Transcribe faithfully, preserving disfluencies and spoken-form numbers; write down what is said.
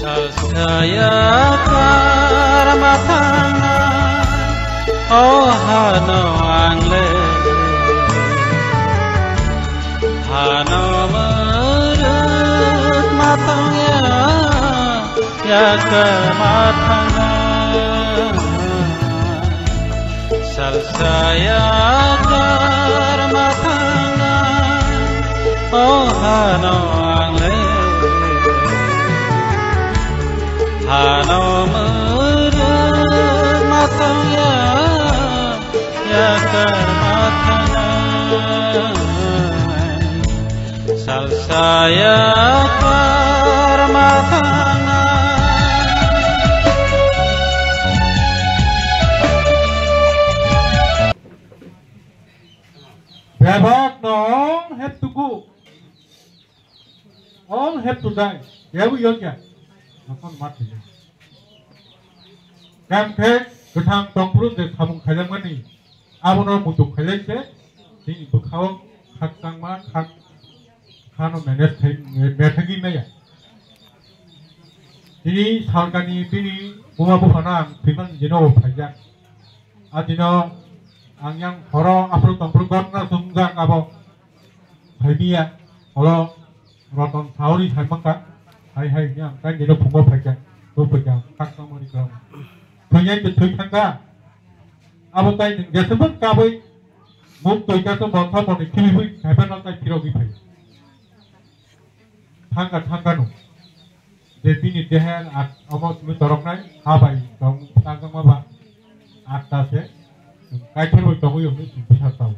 Salsaya karma thangna, o hano ang le. Hano murut ma tongya, ya karma thangna. Salsaya karma thangna, o hano ang le. Hano murut ma tongya, ya karma thangna. Salsaya karma thangna. Bebak no all have to go. All have to die. Yabu yokya. Nokon mat thili. Kam khe kwthang tongphuru je samung khaijakmani, abono muitu khailai se, chini bwkhao khakchangma, khak, khano manage khai, methagwi maya. Chini salkani bini buma buphano ang thwimani jeno bo phaijak. A dino ang yang horo aphuru tongphuru gotna swngjak abo. Phaibiya, olo Roton Sauri saimangka, hai hai ni ang tai nino phungo phaikha, bo phaikha, kak tangmani klam. Thwiyai twi thwi thangkha, abo tai nwng jeswk kabui, muk toika to montho moni khibibui, khaiphano tai phirogwi phai. Thangkha, thangkha no. Je bini dehe at omo twi toroknai, ha bai tong, tangkha ma ba, atta se, kaithar bai tongwi yong ni twi bwsa tao.